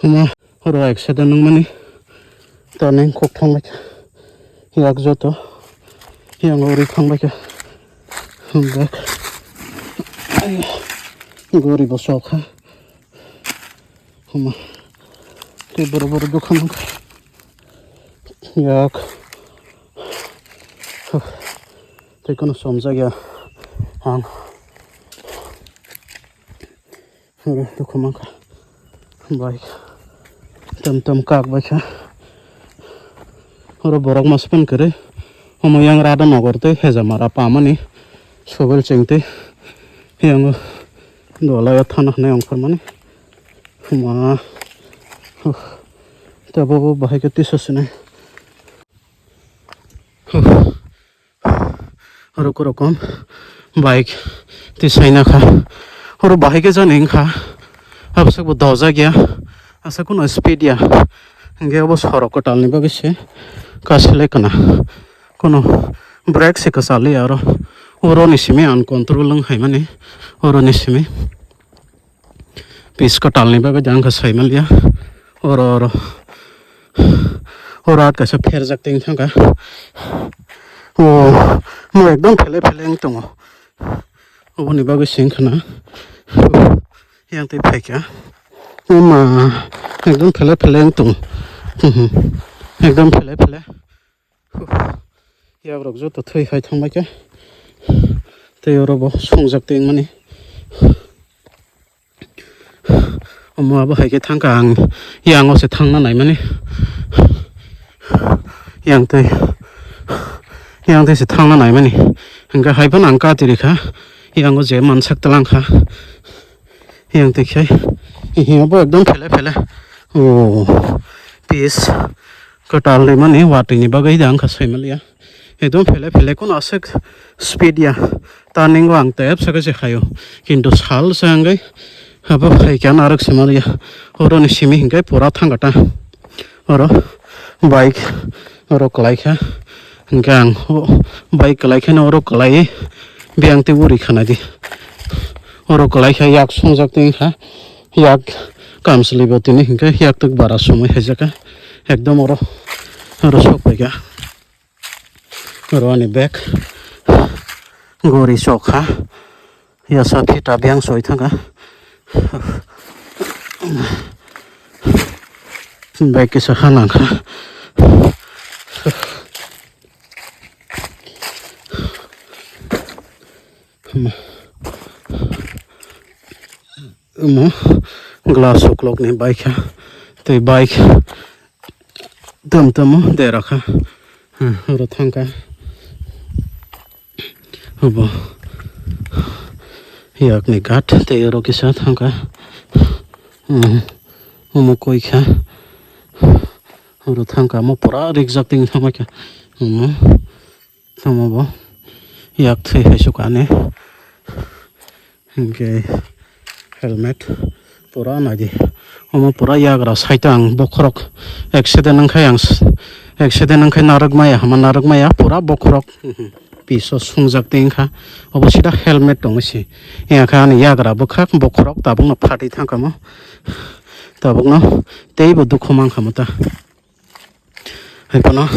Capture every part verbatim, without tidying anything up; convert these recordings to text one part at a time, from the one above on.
Horo accident wngmani. Tani kok thangbai kha. Yak joto. Yang uri thangbai kha. Bek. Gori bo sok kha. Huma. Tei boro boro dukha mankha. Yak. Tei kono somjak ya. Ang. Oro dukha mankha. Bike. Tom tom kak bai kha. Oro borok masa phone kwrwi. Omo yang Radha Nagar tei Hejamara pamani. Sobil chengtwi. Yang dolai thana hwnwi ongkhormani. Ma. Tabo bahai khe tisa sinai. Oro korokom bike twi saina kha. Oro bahai khe jani wngkha. Abosok bo dojak ya. Asa kuno speed ya. Hingke obo sorok kwtal ni bagwi se kaselai kana. Kuno brake se kwchal ya oro. Oro ni simi uncontrol wng hai mani. Oro ni simi. Pis kwtal ni bagwi jang kha sai man liya. Oro, oro. Oro at kaisa pherjak teng thang kha. O, mo ekdom phele phele wng tongo. Oboni bagwi seng khana. Yang tei phaikha. O ma, ekdom phele phele wng tongo. Mhm. Ekdom phele phele. Yagrok joto thwi hai thangbai khe. Tei oro bo songjak tei wngmani. Omo abo hai khe thangkha ang, yang o se thangna naimani. Yang tei, yang tei se thangna naimani. Hingkhe hai phano ang kati rikha. Yang o je mansak twlang kha. Yang tei khe, hiya bo ekdom phele phele. O, pis. Kwtal rimani watwi ni bagwi da wngkha saimanliya. Ekdom phele phele kuno aswk speed ya. Turning o ang tep sakhe se khaio. Kintu sal se wngwi abo phaikha narwk se manliya. Oro ni simi hinkhe pura thangkha ta. Oro bike oro kwlai kha. Hinkhe ang o bike kwlai kheno oro kwlaiwi biyang tei uri khana di. Oro kwlai kha yak songjak twi wngkha. Yak kamchwlwi bo tini hinkhe yak twk bara somoi khaijak kha. Ekdom oro, oro sok pai kha. Oro ani bag. Gori sok kha. Yasa phita biyang soi thang kha. Bag kisa ha nang kha. Omo glass uklok ni bike kha. Tei bike tom tomo dera kha. Hmm, oro thang kha. Obo yak ni gate tei oro kisa thang kha. Hmm, omo koi kha. Oro thang kha, omo pura rikjak twi thang kha. Omo. Tamo bo yak thwi hai sukani. Hinkhe helmet pura naidi. Omo pura yagra side o ang bokhorok accident wngkhai ang s-, accident wngkhai narwk maya hama narwk maya pura bokhorok piso sungjak twi wngkha. Obo sida helmet tongwi se. Yakha ani yagra bwkhak bokhorok tabukno phatwi thangkha mo. Tabukno teibo dukhu mankha mo ta. Hai phano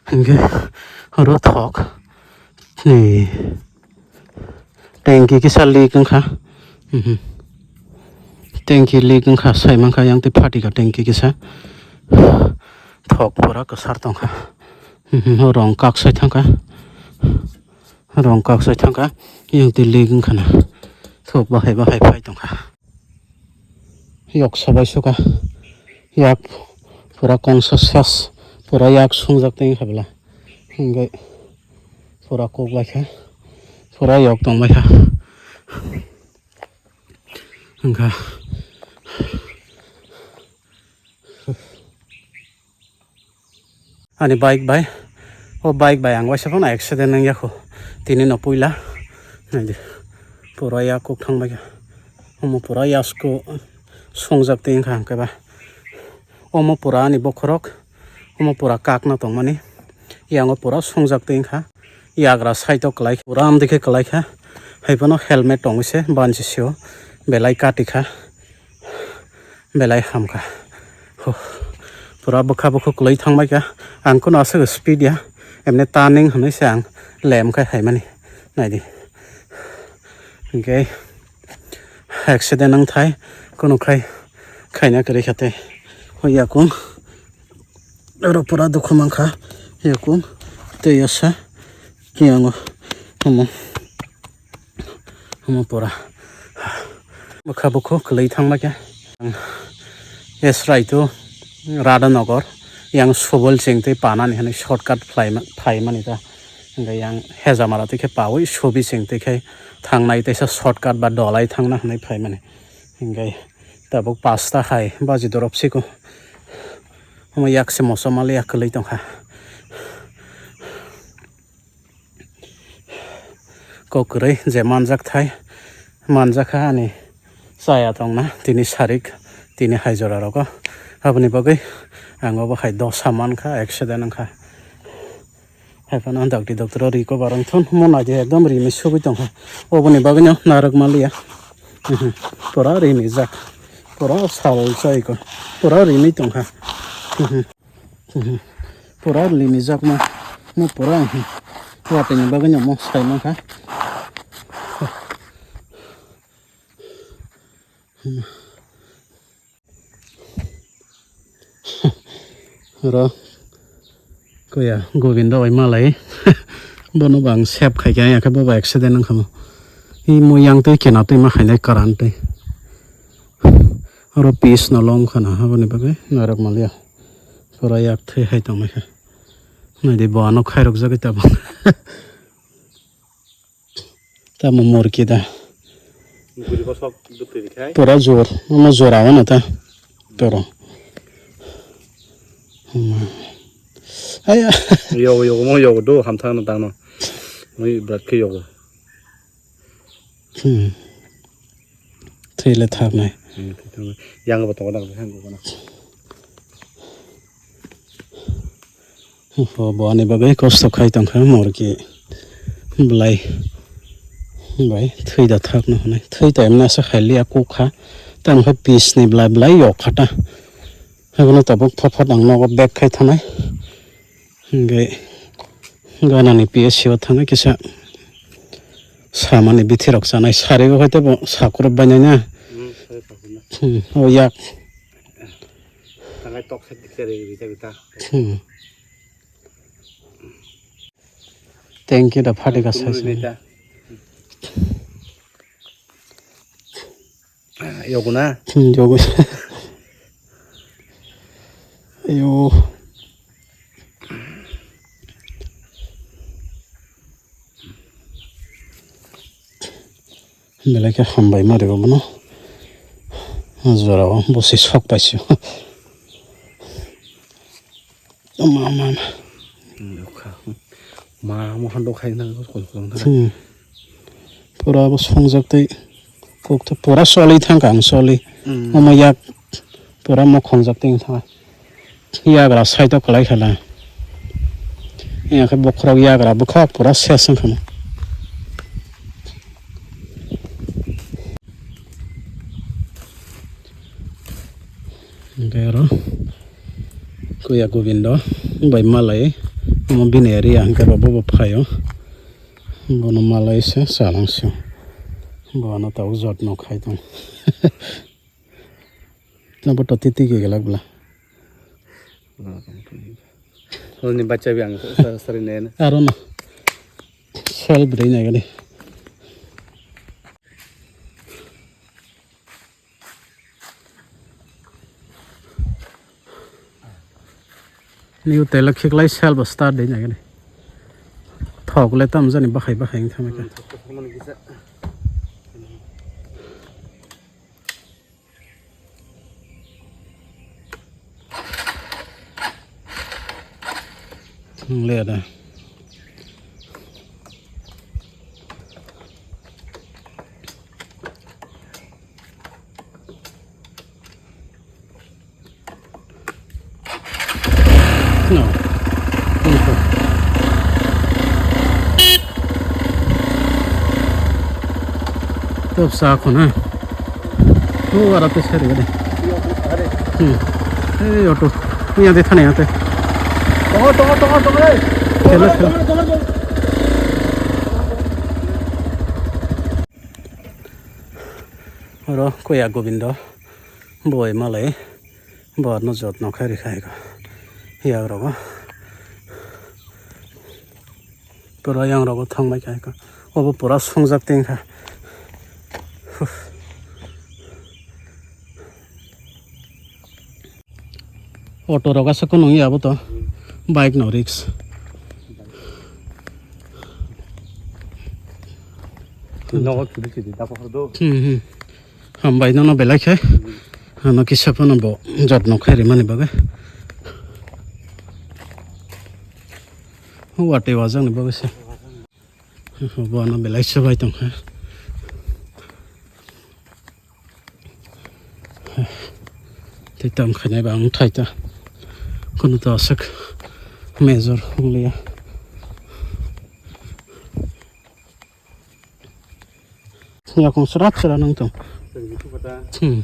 hingke oro thok ni tanki kisa leak wngkha. Mhm. Tanki leak wngkha, sai mankha yang tei phatika tanki kisa. Thok pura kwchar tongkha. Mhm, rong kak sai thangkha. Rong kak sai thangkha. Yang tei leak wngkha na. Thok bahai bahai phai tongkha. Yok sabai suka. Yak pura kongsa ses. Pura yak sungjak teng kha bela. Hingke pura kok bai kha. Pura yok tong bai kha. Hingkha. Ani bike bai, o bike bai ang waisa phano accident wngya kho. Tini no puila. Naidi. Pura yak kuk thang bai kha. Omo pura yasku songjak twi wngkha hwnkhe ba. Omo pura ani bokhorok. Omo pura kakna tongmani. Yango pura songjak twi wngkha. Yagra side o kwlai kha. Pura amtwi khe kwlai kha. Hai phano helmet tongwi se banchi sio. Belai kati kha. Belai hamkha. Huh. Pura bwkha bwkhu kwlwi thangbaikha. Ang kunu aswk speed ya. Emne turning hwnwi se ang lem khai phaimani. Naidi. Hinkhe accident wngthai. Kunu khai khaina kwrwi kha tei. Hoi yakung. Oro pura dukhu mankha. Yakung. Tei yasa. Kiyango. Omo. Omo pura bwkha bwkhu kwlwi thangma khe. Ang Esrai to Radhanagar yang Subol cheng tei panani hwnwi shortcut phlai ma-, phaimani ta. Hingke yang Hejamara tei khe pawi Subi cheng tei khe thangnai teisa shortcut ba Dolai thangna hwnwi phaimani. Hingke tabuk pasta hai baji dorop siko. Omo yak se moso mali yak kwlwi tongkha. Kok kwrwi je manjak thai, manjakha ani chaya tongna tini sarik, tini hai jora rogo. Aboni bagwi ang obo hai dosa mankha, accident wngkha. Haiphano dakti doctor o ri kobar wngthun, mo naidi ekdom rini sugwi tongkha. Oboni bagwino narwk maliya. Pura rini jak, pura sal chaiko, pura rini tongkha. Mhm. Mhm. Pura limijakma. Mo pura, mhm. Watini bagwi no mo sai mankha. Oro koya Gobindo bai malai. Bono bang sep khai khe, ya khe bobo accident wngkha mo. I mo yang twi kena twi ma khainai karan twi. Oro pis no lom khana, aboni bagwi narwk maliya. Pura yak thwi hai tongmai kha. Naidi bo ano khairok jagwi tabuk. Tamo morki da. Guri bosok dukri khai. Pura jor, omo jora wano ta. Toro. Aya. Yogo, yogo, mo yogo do, hamthang no dano. Mo brat khe yogo. Hmm. Thwi le thaknai. Hmm, thwi thaknai. Yang bo tongo dang, yang bo na. Bo, bo ani bagwi kosto khai tongkha morki belai bai thwi da thakno hwnwi. Thwi ta emna sa khaili a kuk kha. Tamo khe pis ni belai belai yok kha ta. Hagono tabuk phot phot ang nogo bag khai thanai. Hingke ganani P S C o thangwi kisa samani bithi rok chanai sari o hai tebo sakurub bainai na. Hmm, sari sakurub na. Hmm, o yak. Tangai tok sek dikhe re rita rita. Hmm. Thank you da phati ka sai. Rita. Yoguna. Hmm, yogo. Ayo. Belai khe hambai ma rego bono. Jora o bosi sok paisio. Ama, ama, ama. Hmm, nukha. Ma, mo hando khai na, kol, kol, kol, kol. Hmm. Pura bo songjak tei kok to pura soli thang kang soli. Hmm. Omo yak pura mo khongjak tei thang. Yagra side o kwlai khala. Yang khe bokhorok yagra bwkhak pura ses wng khana. Hingke oro kuya Gobindo bai malai omo bini area hingke bo bo phaio bono malai se chalangsi bono tabuk jotno khai tong abo to titi ke gelak bla. Hwnwi bacha bi ang sa-, sari nai na. Aro no. Sel bwrwi nai gani. Ni utai la khiklai sel bo start de nai gani. Thok le tam jani bahai bahai wng thangma khe. Thang le da. No. Top sa khona. Tu ara te sari gade. Hmm. Ei auto. Yang de thani ate. Tongo, tongo, tongo, tongo, ei. Chalo, chalo. Oro koya Gobindo. Boi malai. Bo no jotno khe rikha ego. Yak rogo. Pura yang rogo thangbai kha ego. Obo pura songjak tengkha. Auto rok asa kunu ya bo to. Bike no risk. Nogo kiri kiri da pohor do. Hmm, hmm. Hambai nono belai khe. Ano kisa phano bo jotno khe rimani bagwi. Watwi wajakni bagwi se. Bo ano belai se bai tongkha. Tei tong khainai ba wng thai ta. Kunu to aswk major wng liya. Yakung srat srat wng tong. Hmm.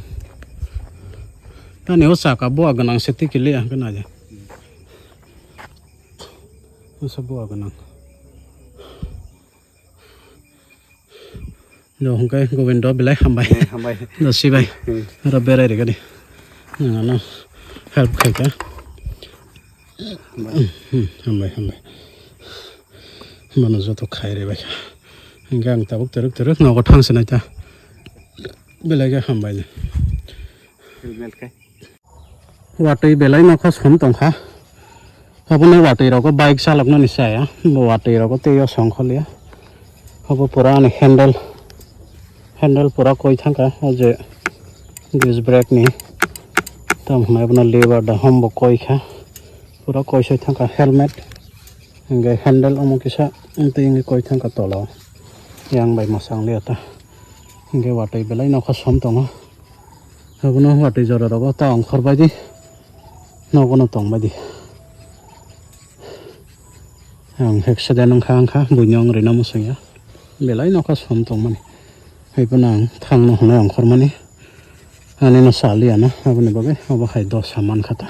Ani o saka bo gwnang se tiki liya hwnkhe naidi. Masa bo gwnang. Do hwnkhe Gobindo belai hambai. Eh, hambai. Do sibai. Hmm. Aro berai rega di. Nang ano help khai kha. Hambai. Hmm, hambai, hambai. Mano joto khai re bai kha. Hwnkhe ang tabuk teruk teruk nogo thang sinai ta. Belai khe hambai ni. Helmet khai. Watwi belai nokha som tongkha. Obono watwi rogo bike chaloknani chaya. Bo watwi rogo teiyo songkholya. Obo pura ani handle, handle pura koi thangkha. O je disc brake ni. Tamo hwnai bono lever da hom bo koi kha. Pura koi soi thangkha helmet. Hingke handle omo kisa tei hingke koi thangkha tola o. Yang bai mwsang liya ta. Hingke watwi belai nokha som tongo. Abono watwi jora rogo ta ongkhor bai di. Nogo no tong bai di. Ang accident wngkha wngkha buino wng rina mwsang ya. Belai nokha som tongmani. Hai phano ang thangno hwnwi ongkhormani. Ani no saliya na aboni bagwi obo hai dosa mankha ta.